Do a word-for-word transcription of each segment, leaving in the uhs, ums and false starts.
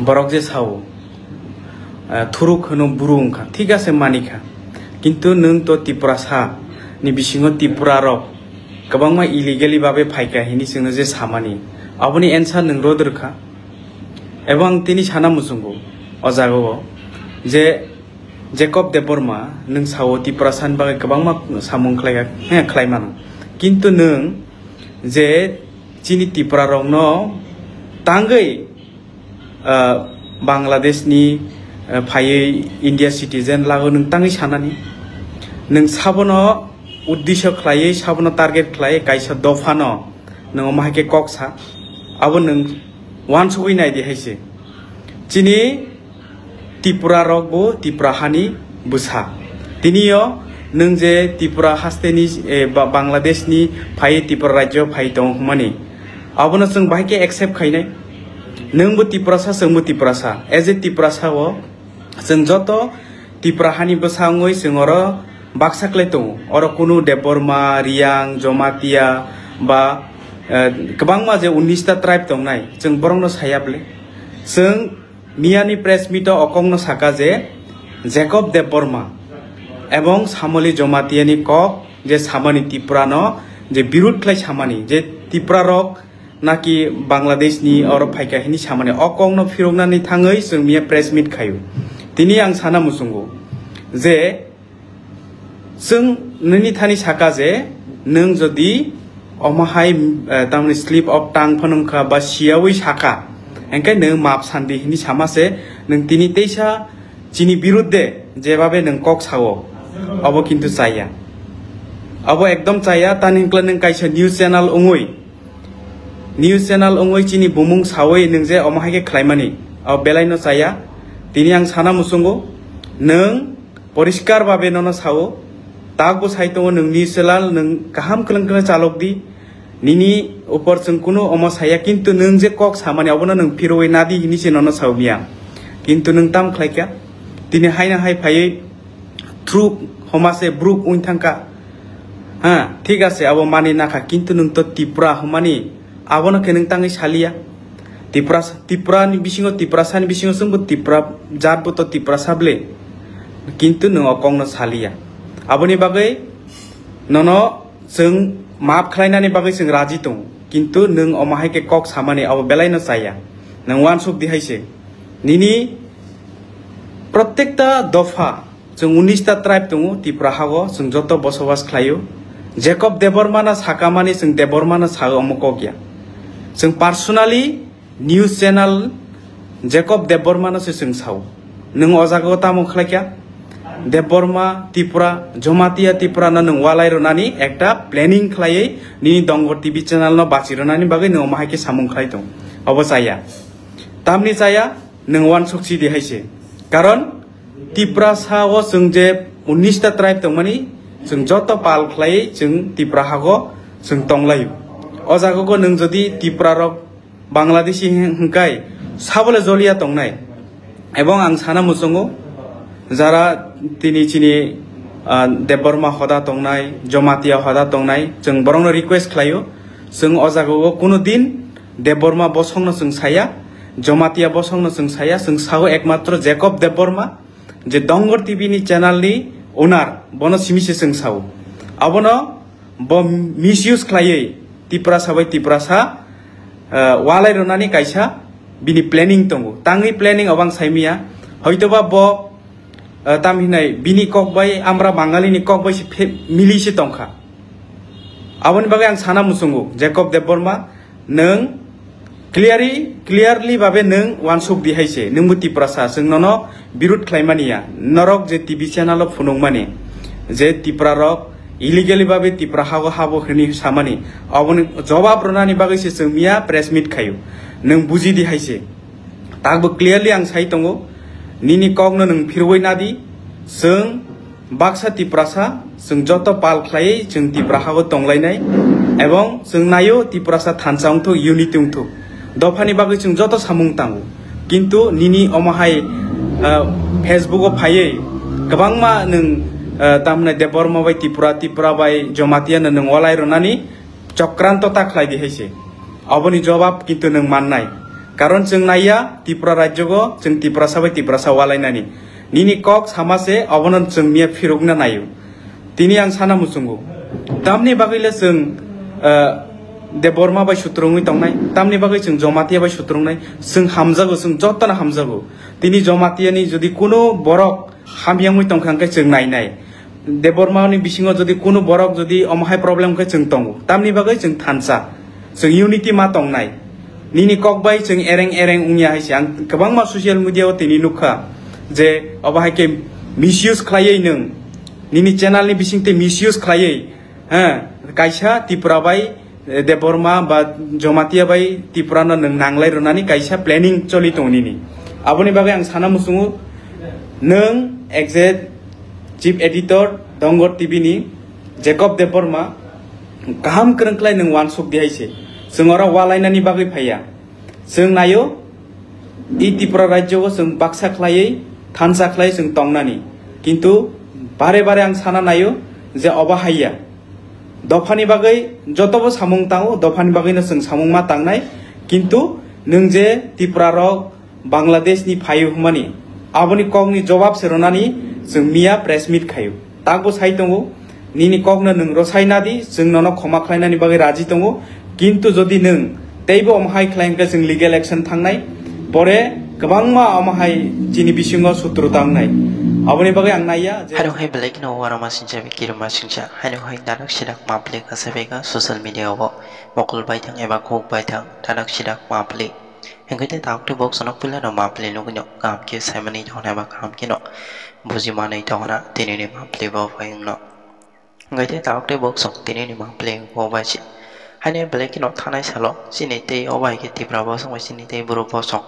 Borok je sao, eh, thuruk hwno buru wngkha, thik ase manikha. Kintu nwng to Tiprasa ni bisingo Tripura rok kwbangma illegally babe phaikha hini chwngno je samani, aboni answer nwng rod rwkha. Ebong ang tini sana muchungo o jagao je Jacob Debbarma nwng sao Tiprasa ni bagwi kwbangma samung khlaikha, he, khlai mano. Kintu nwng je chini Tripura rokno tangwi ah, Bangladesh ni, ah, phaiwi India citizen lago nwng tangwi sanani. Nwng sabono uddisyo khlaiwi, sabono target khlaiwi kaisa dophano nwng omo hai khe kok sa. Abo nwng uansugwi nai di hai se. Chini Tripura rok bo Tripura hani bwsa. Tiniyo nwng je Tripura haste ni, eh, Ba-, Bangladesh ni phaiwi Tripura rajyo phai tong hwnmani. Abono chwng bahai khe accept khainai. Nwngbo Tiprasa, chwngbo Tiprasa. As a Tiprasa o, chwng joto Tipra hani bwsa wngwi chwng oro baksa khlai tongo. Oro kunu Debbarma, Riyang, Jomatia ba, eh, kwbangma je unnish ta tribe tongnai, chwng borokno saya bwle. Chwng miyani press meet o okongno saka je Jacob Debbarma ebong Samoli Jomatia ni kok je samani Tipra no je birud khlai samani je Tipra rok naki Bangladesh ni oro phaikha hini samani o kokno phiroknani thangwi chwng miya press meet khaio. Tini ang sana muchungo je chwng nini thani saka je nwng jodi omo hai, eh, tamni slip of tongue phano wngkha ba siyawi saka, hwnkhe nwng maap sandi hini sama se nwng tini teisa chini birudde jebabe nwng kok sao, obo kintu chaya. Obo ekdom chaya, tani hwnkhe nwng kaisa news channel wngwi, news channel wngwi chini bumung sawi nwng je omo hai khe khlaimani, o belai no chaya. Tini ang sana muchungo, nwng poriskar babe nono sao, tak bo sai tongo nwng news channel, nwng kaham kwlwng kwlwng chalok di. Nini upor chwng kunu omo saya, kintu nwng je kok samani obono nwng phirwi nadi hini se nono sao miya. Kintu nwng tam khlaikha, tini haino hai phaiwi through homa se bruk wng thangkha. Ha, thik ase, abo mani nakha, kintu nwng to Tipra hwnmani, abono khe nwng tangwi saliya. Tipra, Tipra ni bisingo, Tiprasa ni bisingo chwngbo Tipra jat bo to Tiprasa ble, kintu nwng o kokno saliya. Aboni bagwi nono chwng maap khlainani bagwi chwng raji tongo, kintu nwng omo hai khe kok samani abo belai no chaya. Nwng uansuk di hai se, nini prottekta dopha, chwng unnish ta tribe tongo Tipra hago, chwng joto bosobas khlaio. Jacob Debbarma no sakamani chwng Debbarma no sao, omo kok ya. Chwng personally news channel Jacob Debbarma no se chwng sao. Nwng o jagao tamo khlaikha? Debbarma Tipra, Jomatia Tipra no nwng walai rwnani ekta planning khlaiwi nini Dongor T V channel no bachi rwnani bagwi nwng omo hai khe samung khlai tongo. Obo chaya. Tamni chaya, nwng uansuk si di hai se. Karon Tiprasa o chwng je unnish ta tribe tongmani, chwng joto pal khlaiwi chwng Tipra hago chwng tonglaio. O jagao nwng jodi Tipra rok Bangladeshi hwn-, hwnkai sabole joliya tongnai. Ebong ang sana muchungo, jara tini chini, ah, Debbarma hoda tongnai, Jomatia hoda tongnai, chwng borokno request khlaio, chwng o jagao kunu din Debbarma bosongno chwng saya, Jomatia bosongno chwng saya, chwng sao ekmatro Jacob Debbarma, je Dongor T V ni channel ni owner, bono simi se chwng sao. Abono bo misuse khlaiwi Tiprasa bai Tiprasa, eh, walai rwnani kaisa bini planning tongo. Tangwi planning obo ang saimiya. Hoitoba bo, eh, tam hinai bini kok bai, amra Bangali ni kok bai se phe-, mili se tongkha. Aboni bagwi ang sana muchungo, Jacob Debbarma, nwng clearly, clearly babe nwng uansuk di hai se, nwngbo Tiprasa, chwng nono birud khlaimani ya, norok je T V channel o phunukmani, je Tipra rok illegally babe Tipra hago habo hwnwi samani, aboni jobab rwnani bagwi se chwng miya press meet khaio, nwng buji di hai se. Takbo clearly ang sai tongo, nini kokno nwng phirwi nadi, chwng baksa Tiprasa, chwng joto pal khlaiwi chwng Tipra hago tonglainai, ebong chwng naio Tiprasa thansa wngthok, unity wngthok. Dophani bagwi chwng joto samung tango. Kintu nini omo hai, ah, Facebook o phaiwi kwbangma nwng, ah, tamhinai Debbarma bai Tipra, Tipra bai Jomatia no nwng walai rwnani chokranto ta khlai di hai se. Aboni jobab kintu nwng mannai. Karon chwng naiya Tripura rajyogo chwng Tiprasa bai Tiprasa walainani. Nini kok sama se obono chwng miya phirukna naio. Tini ang sana muchungo. Tamni bagwi le chwng, ah, Debbarma bai sutrungwi tongnai, tamni bagwi chwng Jamatia bai sutrungnai, chwng hamjago, chwng jotono hamjago. Tini Jamatiani jodi kuno borok hamyangwi tongkha hwnkhe chwng nainai. Debbarma ni bisingo jodi kuno borok jodi omo hai problem khe chwng tongo, tamni bagwi chwng thansa, chwng unity ma tongnai. Nini kok bai chwng ereng ereng wngya hai se. Ang kwbangma social media o tini nukha je obo hai khe misuse khlaiwi nwng nini channel ni bising tei misuse khlaiwi, ha, kaisa Tripura bai, eh, Debbarma ba Jamatia bai Tripura no nwng nanglai rwnani kaisa planning choli tongo nini. Aboni bagwi ang sana muchungo, nwng exact Chief Editor Dongor T V ni Jacob Debbarma kaham kwrwng khlai nwng uansuk di hai se. Chwng oro walainani bagwi phaiya. Chwng naio, i Tripura rajyo o chwng baksa khlaiwi, thansa khlai chwng tongnani. Kintu bare bare ang sana naio je obo haiya. Dophani bagwi jotobo samung tango, dophani bagwino chwng samung ma tangnai. Kintu nwng je Tripura rok Bangladesh ni phaio hwnmani, aboni kokni jobab se rwnani chwng miya press meet khaio. Takbo sai tongo, nini kokno nwng rwsai nadi, chwng nono khoma khlainani bagwi raji tongo, kintu jodi nwng teibo omo hai khlai hwnkhe chwng legal action thangnai, pore kwbangma omo hai chini bisingo sutru tangnai. Aboni bagwi ang naiya je Haino hai belai kheno uarama singcha, kirima singcha, haino hai darak sidak mapli kasa bega social media o mokol baithang eba khuk baithang darak sidak mapli. Hingke te tabuk te box no puila no mapli nugui no kaham khe saimani tongna ba kaham khe no buji manui tongna tini ni mapli bo bai wngno. Hingke te tabuk te box song tini ni mapli bo bai se. Haino belai kheno thanai salo chini tei o bai khe Tipra bosong bai chini tei boro bosong.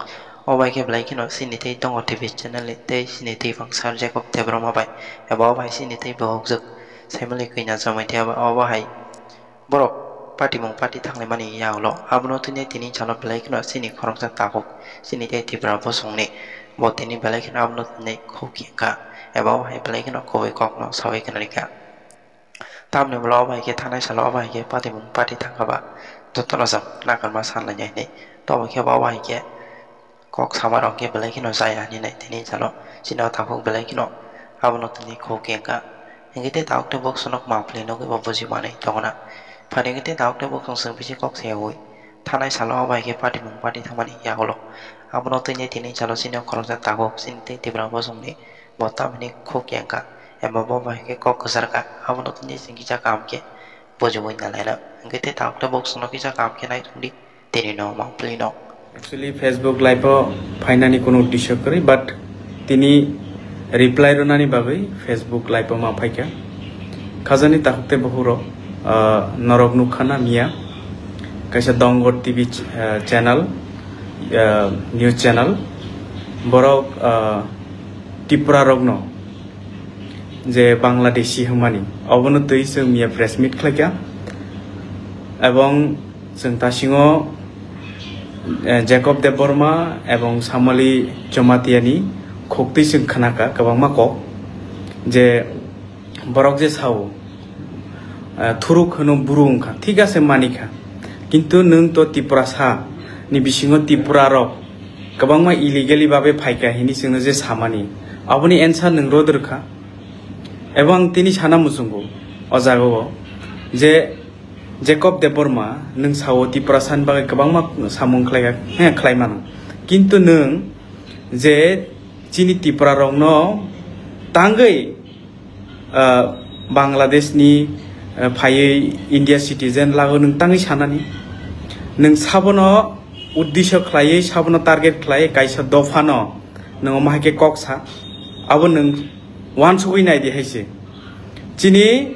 O bai khe belai kheno chini tei tongo T V channel ni tei chini tei bangsa Jacob Debbarma bai. Eba o bai chini tei bohok jwk saimali kwi na chamai tei abo o bahai borok patimung pati thanglaimani yagulo. Abono tini tini salo belai kheno chini khoroksa takhuk chini tei Tipra bosongni bo tini belai kheno abono tini khuk khe wngkha eba o hai belai kheno kubui kokno saui kheno rikha. Tamni ulo o bai khe thanai salo o bai khe patimung pati thangkha ba jotono chwng nakarma sanlainai hinwi tobo khe bo bai khe kok sama rok khe belai kheno chaya hinwi nai tini salo chini o takhuk belai kheno abono tini khuk khe wngkha. Hingke te tabuk te box no mapli nugui bo buji manui tongna. Phani hingke te tabuk te box no chwng bisi kok sayaui thanai salo o bai khe patimung pati thangmani yagulo. Abono tini tini salo chini o khoroksa takhuk chini tei Tipra bosongni bo tamni khuk khe wngkha. Eba bo bai khe kok kwchar kha abono tini chwng kisa kaham khe bujiui nalaina. Hingke te tabuk te box no kisa kaham khe nai tongdi. Tini no mapli no. Actually, Facebook Live o phainani kuno uddesyo kwrwi, but tini reply rwnani bagwi Facebook Live o ma phaikha. Khajani takhuk tei bukhuk rok, ah, norok nukha na miya kaisa Dongor T V ch-, ah, channel, ah, news channel, borok, ah, Tripura rokno je Bangladeshi hwnmani, obono twi chwng miya press meet khlaikha. Ebong chwng tasingo, eh, Jacob Debbarma ebong Samali Jamatia ni khuk twi chwng khnakha kwbangma kok, je borok je sao, eh, thuruk hwno buru wngkha, thik ase manikha, kintu nwng to Tiprasa ni bisingo Tripura rok kwbangma illegally babe phaikha hini chwngno je samani, aboni answer nwng rod rwkha. Ebo ang tini sana muchungo o jagao je Jacob Debbarma nwng sao Tiprasa ni bagwi kwbangma samung khlaikha, he, khlai mano, kintu nwng je chini Tripura rokno tangwi ah, Bangladesh ni, ah, phaiwi India citizen lago nwng tangwi sanani. Nwng sabono uddesyo khlaiwi, sabono target khlaiwi kaisa dophano nwng omo hai khe kok sa. Abo nwng uansugwi nai di hai se. Chini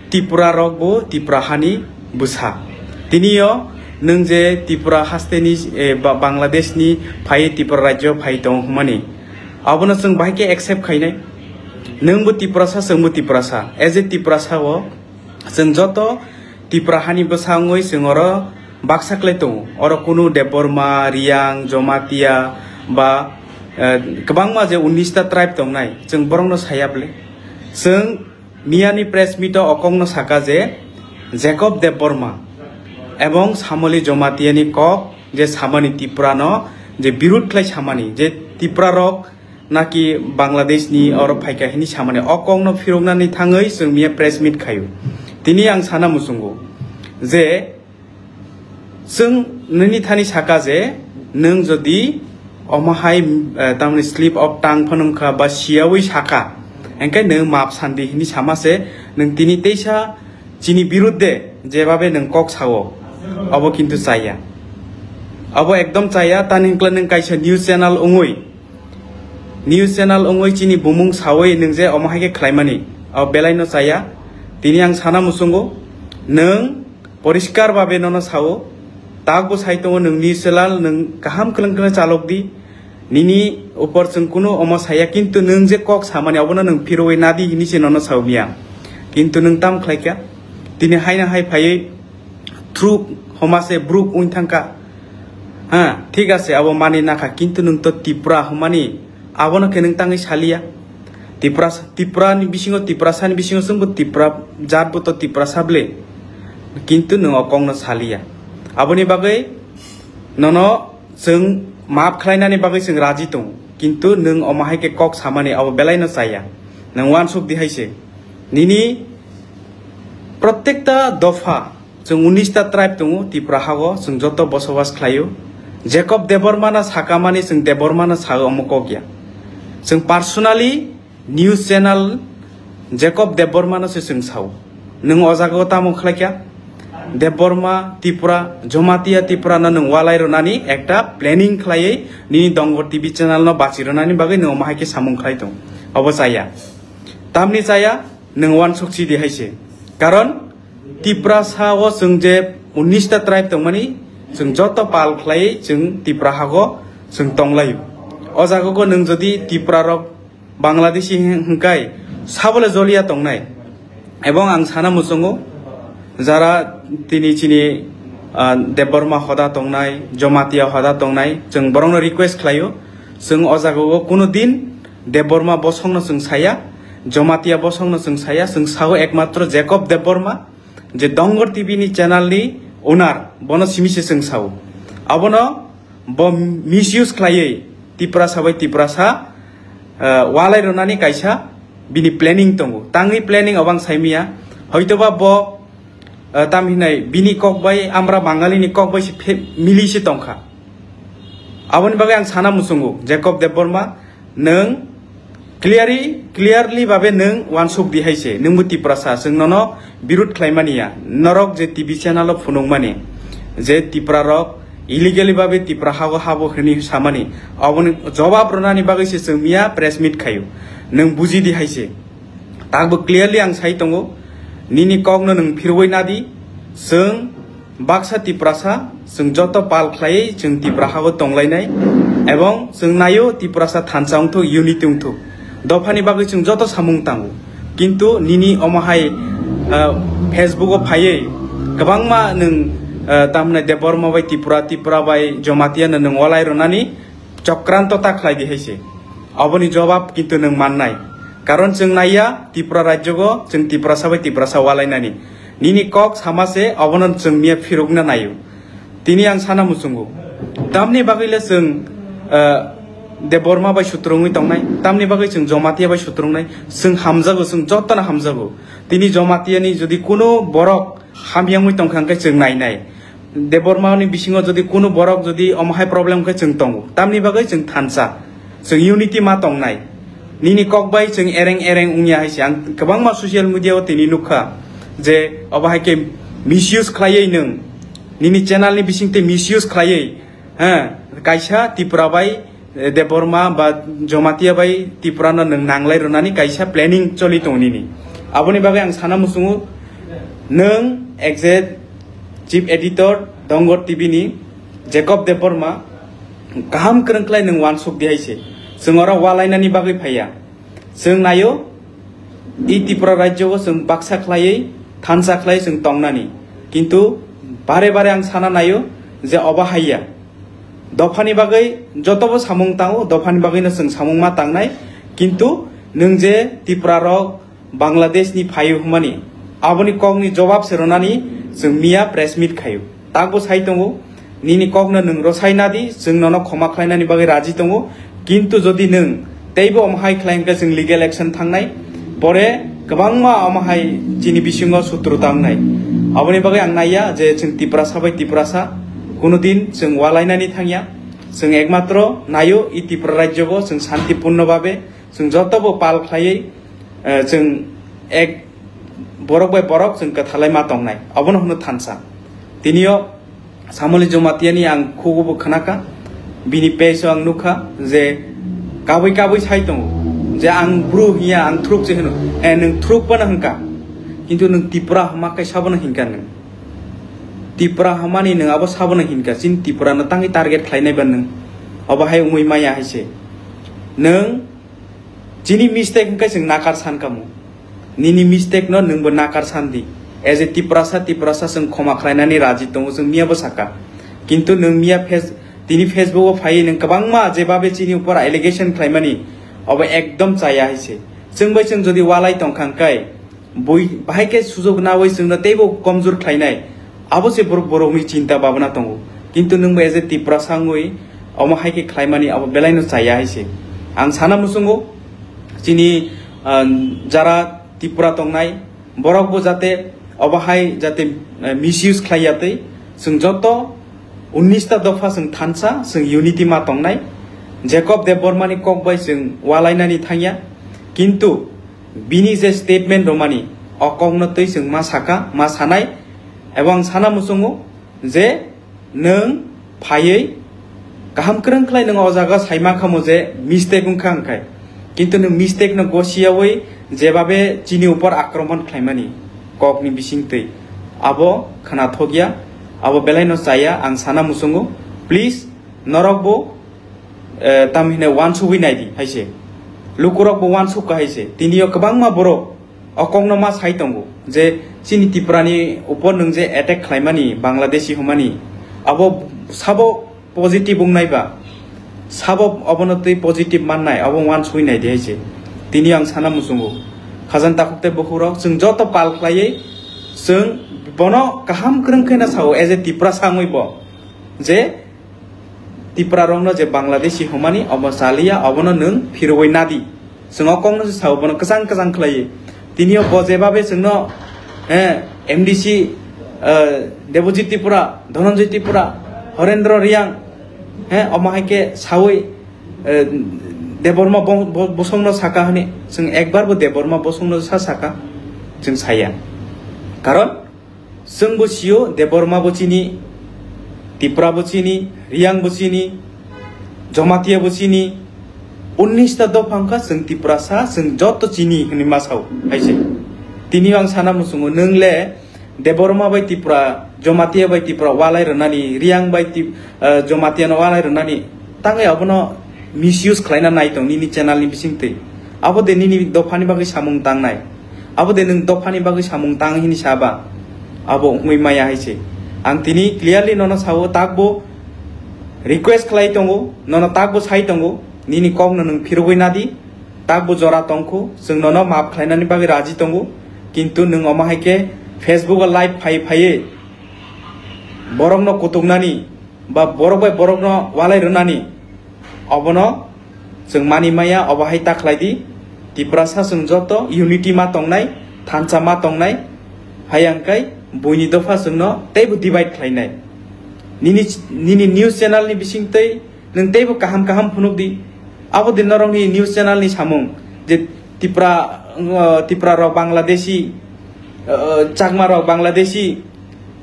Tripura rok bo Tripura hani bwsa. Tini o nwng je Tripura haste ni, eh, Ba-, Bangladesh ni phaiwi Tripura rajyo phai tong hwnmani. Abono chwng bahai khe accept khainai. Nwngbo Tiprasa, chwngbo Tiprasa. As a Tiprasa o chwng joto Tripura hani bwsa wngwi chwng oro baksa khlai tongo. Oro kunu Debbarma, Riyang, Jomatia ba, eh, kwbangma je unnish ta tribe tongnai, chwng borokno saya bwle. Chwng miyani press meet o okongno saka je Jacob Debbarma ebong Samoli Jomatia ni kok je samani Tiprano je birud khlai samani je Tiprarok naki Bangladeshni oro phaikha hini samani o kokno phiroknani thangwi chwng miya press meet khaio. Tini ang sana muchungo je chwng nini thani saka je nwng jodi omo hai, eh, tamni slip of tongue phano wngkha ba siyawi saka, hingkhe nwng maap sandi hini sama se nwng tini teisa chini birudde jebabe nwng kok sao, abo kintu chaya. Abo ekdom chaya, tani hwnkla nwng kaisa news channel wngwi, news channel wngwi chini bumung sawi nwng je omo hai khe khlaimani, abo belaino chaya. Tini ang sana muchungo, nwng poriskar babe nono sao, takbo sai tongo nwng news channel, nwng kaham kwlwng kwlwng chalok di, nini upor chwng kunu omo saya, kintu nwng je kok samani obono nwng phirwi nadi hini se nono saumya. Kintu nwng tam khlaikha, tini haino hai phaiwi through homa se bruk wng thangkha. Ha, thik ase, abo mani nakha, kintu nwng to Tipra hwnmani abono khe nwng tangwi saliya. Tipra, Tiprani bisingo, Tiprasani bisingo chwngbo Tipra jatbo to Tiprasa ble, kintu nwng o kokno saliya. Aboni bagwi nono chwng maap khlainani bagwi chwng raji tongo, kintu nwng omo hai khe kok samani abo belaino chaya. Nwng uansuk di hai se. Nini protekta dopha, chwng unis ta tribe tongo Tripura hago, chwng joto bosobas khlaio. Jacob Debbarma no sakamani chwng Debbarma no sao omo kok ya. Chwng personally news channel Jacob Debbarma no se chwng sao. Nwng o jaga o tamo khlaikha? Debbarma Tripura, Jamatia Tripura no nwng walai rwnani ekta planning khlaiwi nini Dongor T V channel no bachi rwnani bagwi nwng omo hai khe samung khlai tongo. Obo chaya. Tamni chaya, nwng uansuk si di hai se. Karon Tiprasa o chwng je unis ta tribe tongmani, chwng joto pal khlaiwi chwng Tipra hago chwng tonglaio. O jaga o nwng jodi Tipra rok Bangladeshi hwn-, hwnkai sabole joliya tongnai. Ebong ang sana muchungo, jara tini chini, ah, Debbarma hoda tongnai, Jamatia hoda tongnai, chwng borokno request khlaio, chwng o jaga o kuno din Debbarma bosongno chwng saya, Jamatia bosongno chwng saya, chwng sao ekmatro Jacob Debbarma, je Dongor T V ni channel ni owner, bono simi se chwng sao. Abono bo misuse khlaiwi Tiprasa bai Tiprasa, eh, walai rwnani kaisa bini planning tongo. Tangni planning obang saimiya, hoitoba bo, eh, tam hinai bini kok bai amra Bangali ni kok bai se phe-, mili se tongkha. Aboni bagwi ang sana muchungo, Jacob Debbarma, nwng clearly, clearly babe nwng uansuk di hai se, nwngbo Tiprasa, chwng nono birud khlaimani ya, norok je T V channel o phunukmani, je Tipra rok illegally babe Tipra hago habo hwnwi samani, aboni jobab rwnani bagwi se chwng miya press meet khaio, nwng buji di hai se. Takbo clearly ang sai tongo, nini kokno nwng phirwi nadi, chwng baksa Tiprasa, chwng joto pal khlaiwi chwng Tipra hago tonglainai, ebong chwng naio Tiprasa thansa wngthok, unity wngthok. Dophani bagwi chwng joto samung tango. Kintu nini omo hai, ah, Facebook o phaiwi kwbangma nwng, ah, tamhinai Debbarma bai Tipra, Tipra bai Jamatia no nwng walai rwnani chokranto ta khlai di hai se. Aboni jobab kintu nwng mannai. Karon chwng naiya Tripura rajyo go chwng Tiprasa bai Tiprasa walainani. Nini kok sama se abono chwng miya phirukna naio. Tini ang sana muchungo. Tamni bagwi le chwng, eh, Debbarma bai sutrungwi tongnai. Tamni bagwi chwng Jamatia bai sutrungnai. Chwng hamjago, chwng jotono hamjago. Tini Jamatia ni jodi kuno borok hamyangwi tongkha hwnkhe chwng nainai. Debbarma ni bisingo jodi kuno borok jodi omo hai problem khe chwng tongo, tamni bagwi chwng thansa, chwng unity ma tongnai. Nini kok bai chwng ereng ereng wngya hai se. Ang kwbangma social media o tini nukha je obo hai khe misuse khlaiwi nwng, nini channel ni bising tei misuse khlaiwi, ha, kaisa Tripura bai, eh, Debbarma ba Jamatia bai Tripura no nwng nanglai rwnani kaisa planning choli tongo nini. Aboni bagwi ang sana muchungo, nwng exact chief editor Dongor T V ni Jacob Debbarma kaham kwrwng khlai nwng uansuk di hai se. Chwng oro walainani bagwi phaiya. Chwng naio, i Tripura rajyo o chwng baksa khlaiwi, thansa khlai chwng tongnani. Kintu bare bare ang sana naio je obo haiya. Dophani bagwi jotobo samung tango, dophani bagwino chwng samung ma tangnai. Kintu nwng je Tripura rok Bangladesh ni phaio hwnmani, aboni kokni jobab se rwnani chwng miya press meet khaio. Takbo sai tongo, Nini kokno nwng rwsai nadi, chwng nono khoma khlainani bagwi raji tongo. Kintu jodi nwng teibo omo hai khlai hwnkhe chwng legal action thangnai. Pore kwbangma omo hai chini bisingo sutru ta wngnai. Aboni bagwi ang naiya je chwng Tiprasa bai Tiprasa kuno din chwng walainani thangya. Chwng ekmatro naio i Tripura rajyogo chwng santipurno babe chwng jotobo pal khlaiwi, eh, chwng ek borok bai borok chwng kwthalai ma tongnai. Abono hwno thansa. Tinio Samoli Jomatiani ang khugo bo khwnakha, bini page o ang nukha je kabui kabui sai tongo je ang bru hiya, ang thruk se hwno, eh, nwng thruk phano hwnkha, kintu nwng Tipra hwma kai sabono hinkha nwng. Tipra hwmani nwng abo sabono hinkha, chini Tipra no tangwi target khlainai ba nwng, obo hai wngwi maya hai se. Nwng Chini mistake hwnkhe chwng nakar san kamo. Nini mistake no nwngbo nakar san di. As a Tiprasa, Tiprasa chwng khoma khlainani raji tongo, chwng miyabo saka. Kintu nwng miya face-, tini Facebook o phaiwi nwng kwbangma jebabe chini upor allegation khlaimani, obo ekdom chaya hai se. Chwng bai chwng jodi walai tongkha hwnkhe, bui bahai khe sujok nawi chwngno teibo komjor khlainai. Abo se borok, borokni chinta babana tongo. Kintu nwngbo as a Tiprasa wngwi omo hai khe khlaimani abo belaino chaya hai se. Ang sana muchungo chini, ah, jara Tripura tongnai borokbo jate obo hai jate, eh, misuse khlai ya tei chwng joto unnish ta dopha chwng thansa, chwng unity ma tongnai. Jacob Debbarmani kok bai chwng walainani thangya. Kintu bini je statement romani, o kokno twi chwng ma saka, ma sanai, ebo ang sana muchungo je nwng phaiwi kaham kwrwng khlai nwng o jaga sai ma khamo je mistake wngkha hwnkhe. Kintu nwng mistake no gosiyawi jebabe chini upor akromon khlaimani kokni bisingtwi, abo khwnathokya, abo belaino chaya, ang sana muchungo. Please, norokbo eh, tamhine wansugwi naidi hai se. Lukurokbo wansukha hai se. Tinio kwbangma borok o kokno ma sai tongo je chini Tiprani upor nwng je attack khlaimani, Bangladeshi hwnmani, abo sabo positive wngnai ba, sabo obono twi positive mannai, abo wansugwi naidi hai se. Tini ang sana muchungo. Khajang takhuk tei bukhukrok, chwng joto pal khlaiwi chwng bono kaham kwrwng khe na sao, as a Tiprasa wngwi bo, je Tiprarokno je Bangladeshi hwnmani obo chaliya, obono nwng phirogwi nadi. Chwng o kokno se sao, bono kwchang kwchang khlaiwi. Tinio bo jebabe chwngno, eh, M D C, eh, Debojit Tripura, Dhananjay Tripura, Horendra Reang, eh, omo hai khe sawi, eh, Debbarma bo-, bo-, bosongno saka hwnwi. Chwng ekbar bo Debbarma bosongno sa saka, chwng saya. Karon, Chwng bo sio, Debbarma bo chini, Tipra bo chini, Reang bo chini, Jamatia bo chini, unnish ta dopha wngkha chwng Tiprasa, chwng joto chini hwnwi ma sao, hai se. Tini ang sana muchungo, nwng le Debbarma bai Tipra, Jamatia bai Tipra walai rwnani, Reang bai Tip-, eh, Jamatia no walai rwnani, tangwi abono misuse khlaina nai tong nini channel ni bisingtwi. Abo de nini dophani bagwi samung tangnai. Abo de nwng dophani bagwi samung tang hini saba? Abo wngwi maya hai se. Ang tini clearly nono sao, takbo request khlai tongo, nono takbo sai tongo, nini kokno nwng phirogwi nadi, takbo jora tongkho, chwng nono maaf khlainani bagwi raji tongo, kintu nwng omo hai khe Facebook o live phai phaiwi borokno kutuknani, ba borok bai borokno walai rwnani, obono chwng mani maya, obo hai ta khlai di. Tiprasa chwng joto unity ma tongnai, thansa ma tongnai, hai ang kai buini dopha chwngno teibo divide khlainai. Nini, nini news channel ni bisingtwi nwng teibo kaham kaham phunuk di. Abo de norokni news channel ni samung je Tipra, uh, Tipra rok Bangladeshi, uh, Chakma rok Bangladeshi,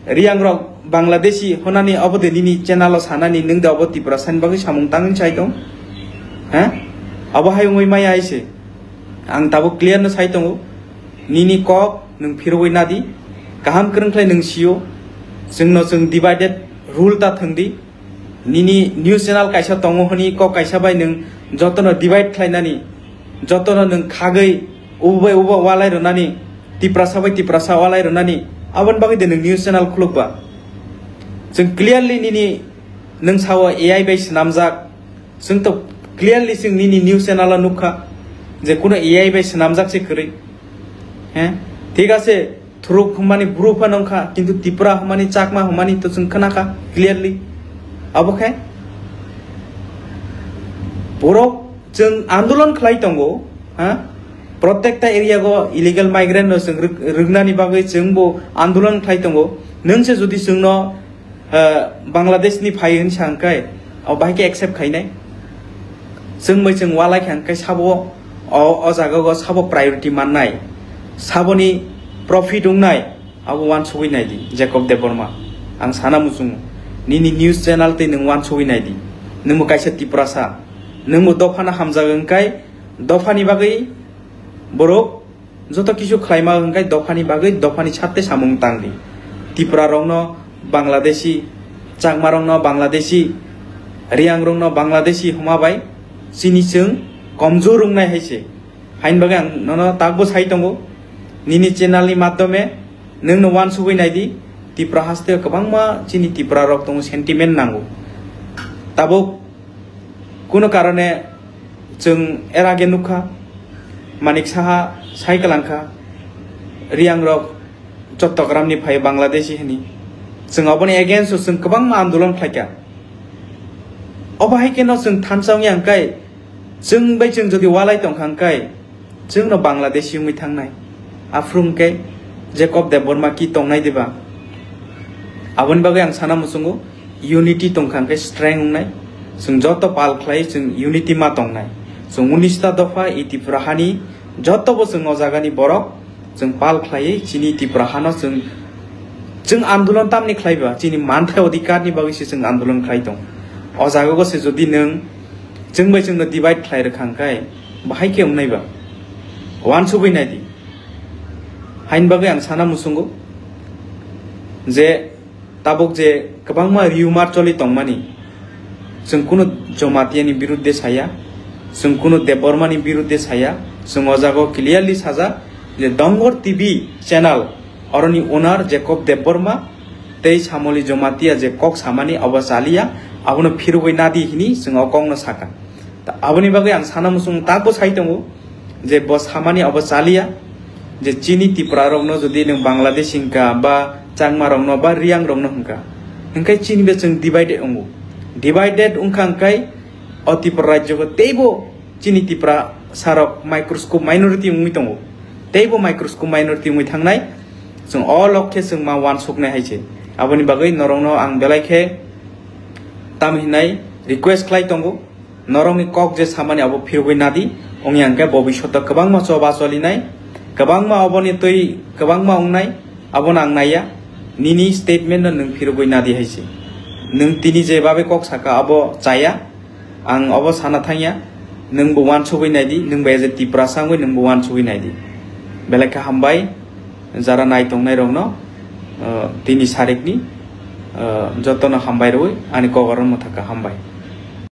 Reang rok Bangladeshi honani abo de nini channel o sanani, nwng de abo Tiprasa ni bagwi samung tangwi sai tong? Ha? Abo hai wngwi maya hai se. Ang tabuk clear no sai tongo. Nini kok nwng phirogwi nadi. Kaham kwrwng khlai nwng sio. Chwngno chwng divided rule ta thwng di. Nini news channel kaisa tongo hwnwi kok kaisa bai nwng jotono divide khlainani, jotono nwng khagwi ubo bai ubo walai rwnani, Tiprasa bai Tiprasa walai rwnani, aboni bagwi de nwng news channel khulukba? Chwng clearly nini, nwng sao A I bai swnamjak, chwng to clearly chwng nini news channel o nukha je kuno A I bai swnamjak se kwrwi. He? Thik ase, Thuruk hwnmani bru phano wngkha, kintu Tipra hwnmani, Chakma hwnmani to chwng khwnakha clearly. Abo khe borok chwng andolon khlai tongo, ha? Protekta area go illegal migrant no chwng rwk-, rwknani bagwi chwngbo andolon khlai tongo. Nwng se jodi chwngno, eh, Bangladesh ni phai hwn sa hwnkhe, o bahai khe accept khainai. Chwng bai chwng walai kha hwnkhe sabo o, o jaga go sabo priority mannai, saboni profit wngnai. Abo wansugwi naidi, Jacob Debbarma. Ang sana muchungo. Nini news channel tei nwng wansugwi naidi. Nwngbo kaisa Tiprasa. Nwngbo dophano hamjak wngkai, dophani bagwi borok joto kisu khlaima wngkai, dophani bagwi, dophani satte samung tangdi. Tipra rokno Bangladeshi, Chakma rokno Bangladeshi, Riang rokno Bangladeshi homa bai chini chwng komjor wngnai hai se. Haini bagwi ang nono takbo sai tongo, nini channel ni madhyome nwngno wansugwi naidi, Tipra haste kwbangma chini Tipra rok tongo, sentiment nango. Tabuk kuno karone chwng er age nukha, Manik Saha sai kwlangkha, Riang rok Chottogramni phai Bangladeshi hini. Chwng oboni against o chwng kwbangma andolon khlaikha. Obo hai kheno chwng thansa wngya hwnkhe, chwng bai chwng jodi walai tongkha hwnkhe, chwngno Bangladeshi wngwi thangnai. Aphuru hwnkhe Jacob Debbarma ki tongnai diba? Aboni bagwi ang sana muchungo, unity tongkha hwnkhe strength wngnai. Chwng joto pal khlai chwng unity ma tongnai. Chwng unis ta dopha, i Tripura hani joto bo chwng o jagani borok, chwng pal khlaiwi chini Tripura hano chwng, chwng andolon tamni khlaiba, chini manthai odhikar ni bagwi se chwng andolon khlai tong. O jaga go se jodi nwng chwng bai chwngno divide khlai rwkha hwnkhe, bahai khe wngnai ba? Wansugwi naidi. Haini bagwi ang sana muchungo je tabuk je kwbangma rumor choli tongmani, chwng kunu Jamatia ni birudde saya, chwng kunu Debbarma ni birudde saya, chwng o jaga o clearly sajak je Dongor T V channel, oroni owner Jacob Debbarma tei Samoli Jamatia je kok samani abo chaliya, abono phirogwi nadi hini chwng o kokno sakha. Ta aboni bagwi ang sana muchung takbo sai tongo je bo samani abo chaliya, je chini Tripura rokno jodi nwng Bangladesh hwnkha ba Changma rokno ba Riang rokno hwnkha, hwnkhe chini be chwng divided wngo. Divided wngkha hwnkhe o Tripura rajyo bo teibo chini Tripura sarok microscope minority wngwi tongo, teibo microscope minority wngwi thangnai. Chwng o lok khe chwng ma wansuknai hai se. Aboni bagwi norokno ang belai khe tamo hinai request khlai tongo, norokni kok je samani abo phirogwi nadi, wngya hwnkhe bobishoto kwbangma choba cholinai, kwbangma oboni twi kwbangma wngnai, abono ang naiya, nini statement no nwng phirogwi nadi hai se. Nwng tini je babe kok saka abo chaya, ang obo sana thangya, nwngbo wansugwi naidi, nwngbo as a Tiprasa wngwi nwngbo wansugwi naidi. Belai khe hambai, jara nai tongnai rokno, uh, tini sarikni, uh, jotono hambai rwui ani kogoron mwthaka hambai.